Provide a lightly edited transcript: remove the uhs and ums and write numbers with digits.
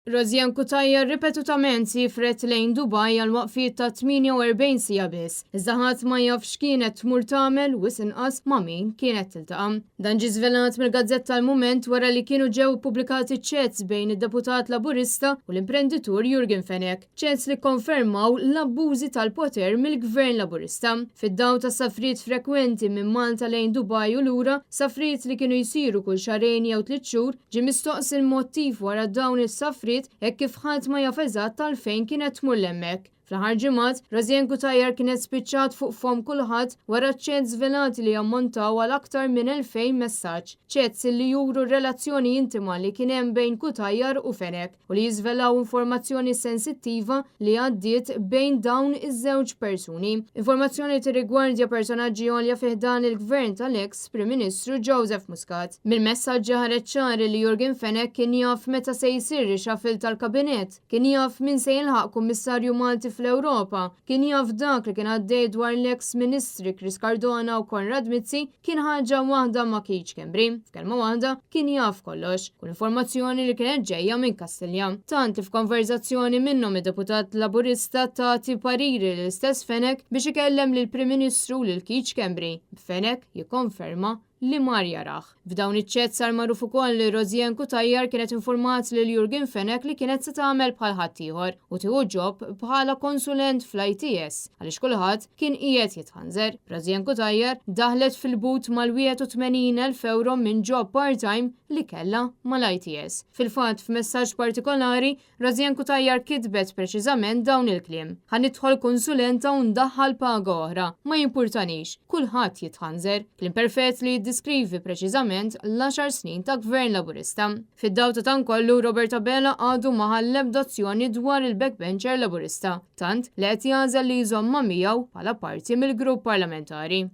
Rosianne Cutajar ripetutament siefret lejn Dubai għal waqfiet ta' 48 siegħa biss, iżda ħadd ma jaf x'kienet tmur tagħmel wisq inqas ma' min kienet tiltaqa'. Dan ġie żvelat mill-gazzetta Il-Mument wara li kienu ġew ippubblikati chats bejn id-deputat Laburista u l-imprenditur Yorgen Fenech. Chats li kkonfermaw l-abbużi tal-poter mill-Gvern Laburista. Fid-dawl ta' safriet frekwenti minn Malta lejn Dubai u lura, safriet li kienu jsiru kull xahrejn jew tliet xhur, ġie mistoqsi l-mottiv wara dawn is-safriet hekk kif ħadd ma jaf eżatt għalfejn kienet tmur 'l hemmhekk. Fl-aħħar ġimgħat, Rosianne Cutajar kienet spiċċat fuq fomm kulħadd wara chats żvelati li jammontaw għal aktar minn 2,000 messaġġ. Chats li juru r-relazzjoni intima li kien hemm bejn Cutajar u Fenech. u li jiżvelaw informazzjoni sensittiva li għaddiet bejn dawn iż-żewġ persuni. Informazzjoni li tirrigwardja personaġġi għolja fi ħdan il-Gvern tal-eks Prim Ministru Joseph Muscat. Mill-messaġġi ħareġ ċar li Yorgen Fenech kien jaf meta se jsir reshuffle tal-Kabinett, kien jaf min se jilħaq Kummissarju Malti fl-Ewropa, kien jaf dak li kien għaddej dwar l-eks Ministri Chris Cardona u Konrad Mizzi, Kien ħaġa waħda ma' Keith Schembri, f'kelma waħda, kien jaf kollox, kull informazzjoni li kienet ġejja minn Kastilja. Tant li f'konverżazzjoni minnhom id-deputat Laburista tagħti pariri lill-istess Fenech biex ikellem lill-Prim Ministru u lil Keith Schembri, b'Fenech jikkonferma li mar jarah. F'dawn iċ-chats sar magħruf ukoll li Rosianne Cutajar kienet infurmat lil Yorgen Fenech li kienet se tagħmel bħal ħaddieħor u tieħu job bħala konsulent fl-ITS għaliex kulħadd kien qiegħed jitħanżer. Rosianne Cutajar daħlet fil-but mal-81,000 ewro minn job part-time li kellha mal-ITS. Fil-fatt, f'messaġġ partikolari, Rosianne Cutajar kitbet preċiżament dawn il-kliem, Ħa nidħol konsulenta u ndaħħal paga oħra. Ma jimpurtanix. Kulħadd jitħanżer. Kliem perfett li jiddiskrivi preċiżament l-għaxar snin ta' Gvern Laburista. Fid-dawl ta' dan kollu, Robert Abela għadu ma ħa l-ebda azzjoni dwar il-backbencher Laburista. Tant li qed jagħżel li jżommha miegħu bħala parti mill-grupp parlamentari.